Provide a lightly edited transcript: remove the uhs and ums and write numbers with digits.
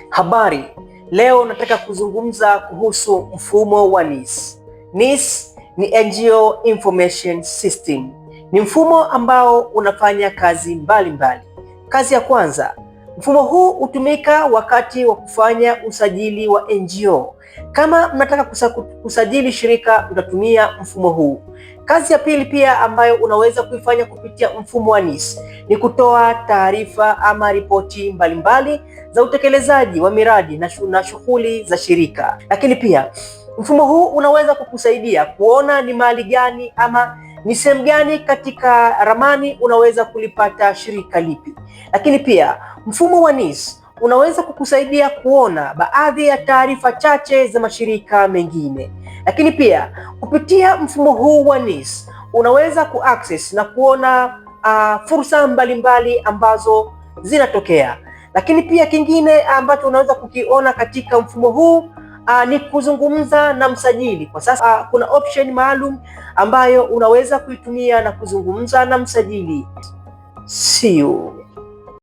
Habari, leo nataka kuzungumza kuhusu mfumo wa NIS. NIS ni NGO Information System. Ni mfumo ambao unafanya kazi mbalimbali mbali. Kazi ya kwanza, mfumo huu hutumika wakati wa kufanya usajili wa NGO. Kama mnataka kusajili shirika utatumia mfumo huu. Kazi ya pili pia ambayo unaweza kuifanya kupitia mfumo wa NIS ni kutoa taarifa ama ripoti mbalimbali za utekelezaji wa miradi na shughuli za shirika. Lakini pia mfumo huu unaweza kukusaidia kuona ni mahali gani ama ni sehemu gani katika ramani unaweza kulipata shirika lipi. Lakini pia mfumo wa NIS unaweza kukusaidia kuona baadhi ya taarifa chache za mashirika mengine. Lakini pia kupitia mfumo huu wa NIS unaweza kuaccess na kuona fursa mbalimbali ambazo zinatokea. Lakini pia kingine ambacho unaweza kukiona katika mfumo huu ni kuzungumza na msajili. Kwa sasa kuna option maalum ambayo unaweza kuitumia na kuzungumza na msajili. See you.